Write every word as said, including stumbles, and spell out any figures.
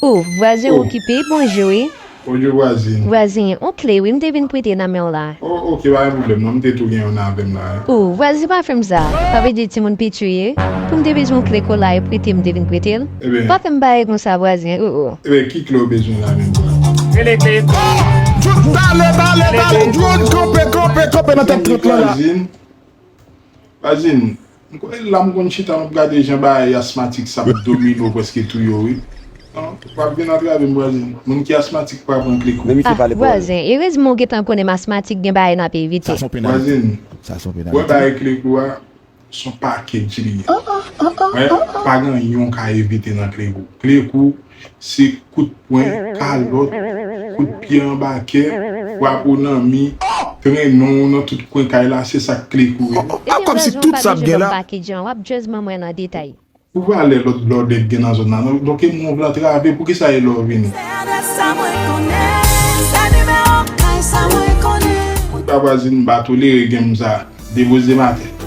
O, vwazen okipe, bonjou wi. Bonjou vwazin. Vwazen, on kle wi, m te vin prete nan men w la. O, oke, pa gen pwoblèm non, m te tou gen youn avè m la wi. O, vwazen pa fè m sa. Sa vle di timoun piti w ye. Pou m te bezwen on kle kola e prete m te vin prete l. Ebyen. Pa fè m bagay konsa vwazen, o, o. Ebyen, ki kle w bezwen la menm vwazin? Rele kle. Talè, talè, talè, drone, kanpe, kanpe, kanpe nan tèt trant lan la. Vwazin, vwazin, m konnen la m konn chita m ap gade jan bagay asmatik sa ap domine w prèske touye w wi. Non, w ap vin antrave m vwazin. Moun ki asmatik pa pran kle kou. Ah, vwazen, erezman w gentan konnen m asmatik gen bagay n ap evite. Vwazin, wè bagay kle kou a, se yon pakèt li ye. Wè, pa gen anyen w ka evite nan kle kou. Kle kou, se kout pwen, kalòt, kout pye anba kè, frape w nan mi, trennen w nan tout kwen kay la, se sa k kle kou ye. Ah, kòmsi tout sa ap gen la. Ebyen vwazin, w ap jwenn m pa gen jan, w ap jwenn m mwen nan detay. Pou valè lòt blòdè k gen nan zòn nan, non, donk e mwen w vle antrave, poukisa e lè w vini? Sa vwazin m pa tolere gen m sa, depoze m atè.